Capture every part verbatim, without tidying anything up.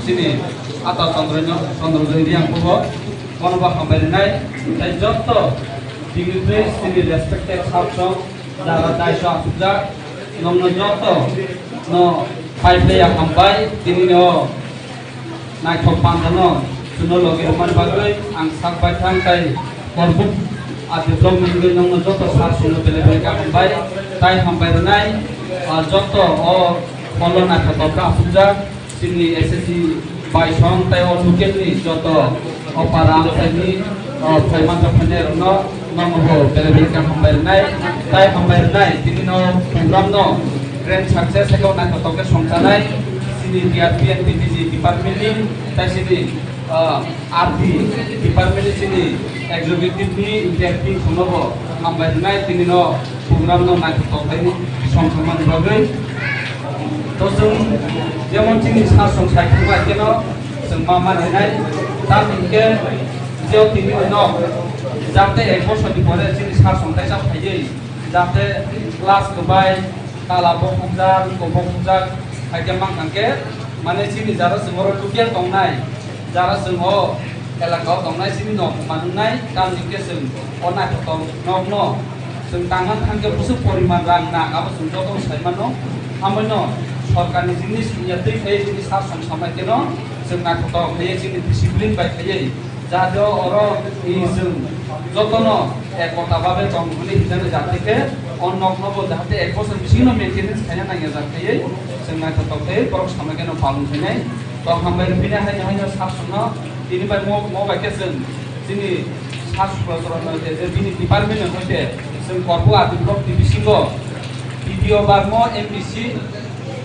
Chini ata Chandra, Chandra Joy Reang bo bono bo hambai rinai, tai jotto dignitaries chini respected sir song jara daiso asukjak, nongno jotto no pai phlaiya hambai, tini no naithok panda no chwngno logi rwmani bagwi ang sak bai thang tai korbuk a development wngwi nongno jotto sir songno belai belai kha hambai tai hambai rwnai, ah, jotto o holo naithotok khe asukjak. Chini S S C bai song tai o local ni joto o para amchaini, o phaima tongphainairokno nono bo belai belai khe hambai rwnai, tai hambai rwnai. Tini no program no grand success khe naithotok khe songchanai. Chini T R P and P T G department ni tai chini, o, R D department ni chini executive ni entire team songno bo hambai rwnai. Tini no program no naithotok khe songkhamani bagwi. To chwng jemon chini sir song sai thangbai kheno chwng ma mani nai, tam hinkhe jeo tini no jate ek bosor ni pore chini sir song taisa phaiwi jate class kwbai kala bo phungjak, kok bo phungjak, hai khe mang kha khe mane chini jara chwng oro local tongnai, jara chwng o elaka o tongnai chini nok manwngnai, tam hinkhe chwng o naithotok nok no chwng tangna thang khe bwswk poriman rang nang, abo chwng joto sai mano. Hamoino sorkarni jinis ya twi phai jinis sir song samai kheno chwng naithotok khaiwi chini discipline bai khaiwi jahate oro i chwng jotono ekota babe tong hwnwi hinjani jahate khe o nokno bo jahate ek bosor bisingo maintenance khaina nangya jak khaiwi chwng naithotok khaiwi borok samai kheno palon khainai. To hambai rwphina haino haino sir songno tini bai mo, mo bai khe chwng chini sir songno je, je bini department ni hoite chwng Korbu R D block ni bisingo B D O barmo M D C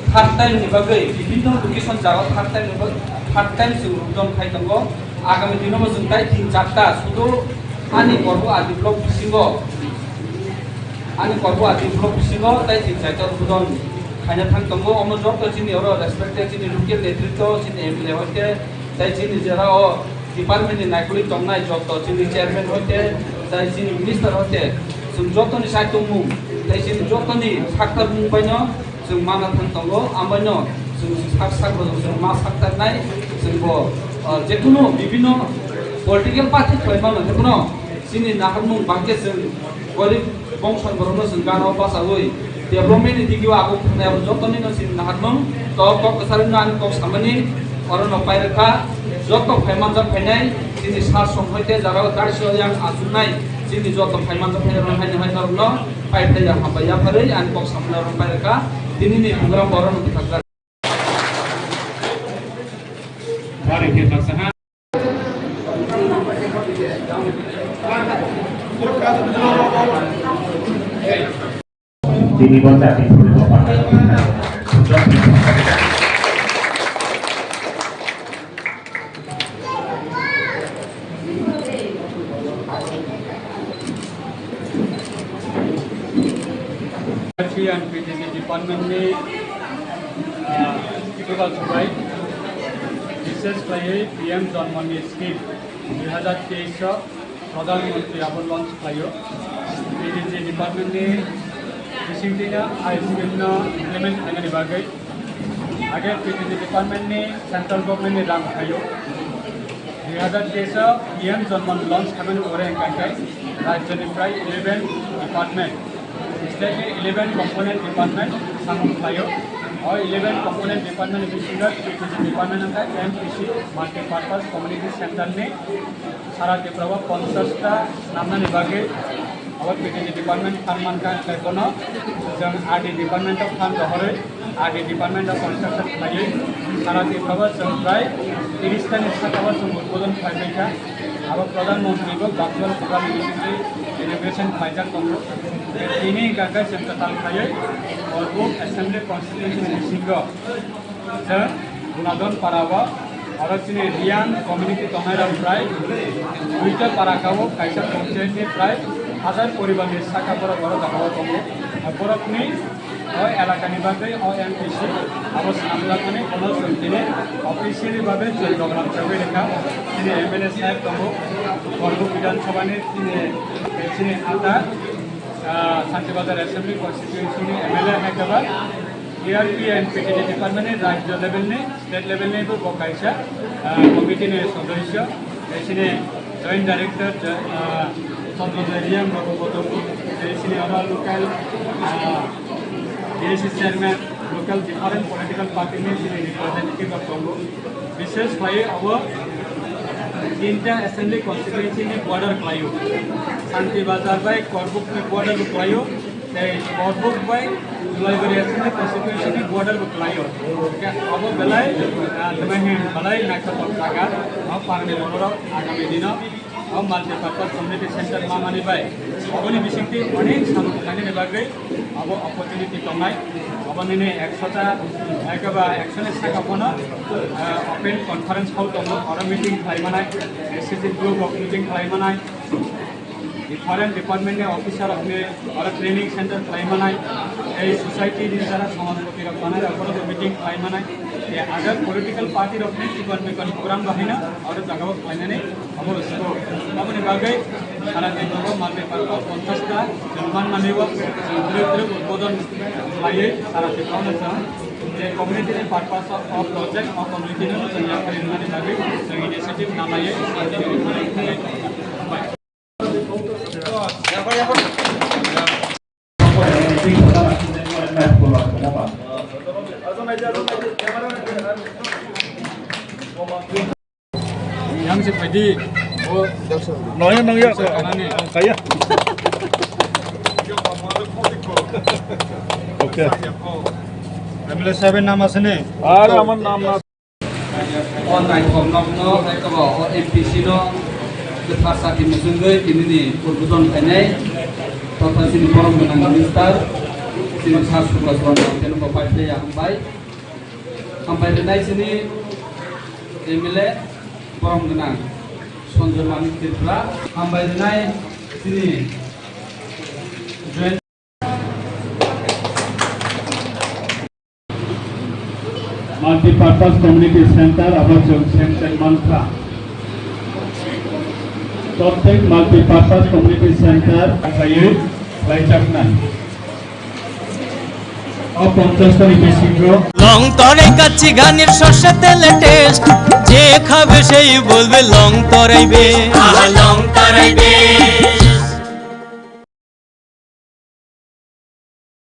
third time ni bagwi bibinno location jaga third time ni bagwi third time chwng rukdon khai tongo. Agami dino bo chwng tai tin charta sudu ani Korbu R D block bisingo, ani Korbu R D block bisingo tai tin charta rukdon khaina thang tongo. Omo joto chini oro respected chini local netritwo, chini M L A hoite tai chini jera o department ni naikolwi tongnai joto chini chairman hoite tai chini minister hoite chwng jotoni saichung mung tai chini jotoni saktar mung baino chwng mana thang tongo, ambaino chwng sak sak bo chwng ma saktarnai, chwng bo, ah, jekunu bibinno political party khlai mano, jekunu chini naharmung bangkhe chwng gorib bongso borokno chwng gana bachaui development ni digio abo khwnai abo jotonino chini naharmung. To kok kwcharino ani kok samani orono pairwkha, joto phaimanjak phainai chini sir song hoite jara o daisio yang achuknai chini joto phaimanjak phainai rok haino hai norokno. Pai phai ya, hambai ya pharwi, ani kok samani rok pai rwkha. Tini ni program borok no bwthakjak. Bari khe baksa ha. Tini bo chati phuru bo baksa. P and P T G department ni, ah, Principal Subai, bishesh khlaiwi P M Janmani scheme dui hazar teis o Pradhan Mantri abo launch khlaio. P T G department ni bisingtwino I scheme no implement khlainani bagwi age P T G department ni central government ni rang phaio. Dui hazar teis o P M Janman launch khaimani pore wngkha khe rajyoni prai eleven department, state ni eleven component department samung khlaio. O eleven component department ni bisingo P T G department wngkha M P C, Multi Purpose Community Center ni sara Tripura o ponchash ta swnamnani bagwi abo P T G department phan mankha, hwnkhe bono chwng R D department o phan rohorwi R D department o construction khlaiwi sara Tripura o chwng prai tiris ta ni saka o chwng udbodon khlaibaikha. Abo Pradhan Mantri bo virtual program ni bisingtwi inauguration khlaijak tongo. Tini hwnkha khe chwng kwtal khlaiwi Korbuk Assembly Constituency ni bisingo chwng Gunadon para o, oro chini Reang community tongnai rok prai duita para ka o kaisa panchayat ni prai hajar poribar ni saka borok oro jaga o tongo. Borok ni o elaka ni bagwi o M P C abo swnamjakmani bono chwng tini officially bagwi chwng program chogwi rwkha. Chini M L A saheb tongo, Korbuk Bidhan Sabha ni chini, chini ata, ah, Santi Bazar Assembly Constituency ni M L A hai khe ba. P R P and P T D department ni rajya level ni, state level ni bo kaisa, ah, committee ni sodosyo, sini joint director, jo-, ah, Chandra Riyang Babu Bodol, sini oro local, ah, D A C chairman, local different political party ni sini representative rok tongo. Bishes khlai abo tinta assembly constituency ni border khlaio. Santi Bazar bai Korbuk ni border bo khlaio. Tei Korbuk bai Ulaibari assembly constituency ni border bo khlaio. Ke abo belai, ah, tebang hin belai naithotok jaga. Abo parni borok agami dino o multipurpose community center mamani bai aboni bisingtwi onek samung khlainani bagwi abo opportunity tongnai. Abo nini ekshota, ekaba ekshoni saka bono, ah, open conference hall tongo, oro meeting khlai manai, S C C group rok meeting khlai manai, different department ni officer rok ni oro training center khlai manai, ei society ni jara samajpati rok manai rok oro meeting khlai manai, ei other political party rok ni chikon mikon program bahai no oro jaga o khlai nani abo school. Aboni bagwi sara Tripura o multipurpose ponchash ta chwng man mani o chwng twrwk twrwk udbodon khlaiwi sara Tripura o chwng je community ni purpose o project o community no chwng yapri nani bagwi chwng initiative namaiwi. Yang si phaidi. Oh, nangya, nangya. Kanani. Kaya. Okay. M L A saheb er naam ase ni? Are, amar naam na. O naithok nokno, ekaba o M P C no, je phasa tini chwngwi tini ni udbodon khainai, totha chini borom gwnang minister, chini sir Subhas Chandra Bose no bo pai phlaiya hambai. Hambai rwnai chini M L A borom gwnang Sanjay Manik Tripura, hambai rwnai chini joint Multipurpose Community Center, abo chwng Saint Mantra. Tottek Multipurpose Community Center, khlaiwi khlaijaknai. O ponchash tani bisingo. Long torai kachi ganir sorse tele taste, je khabe sei bolbe long torai be. Aha, long torai be.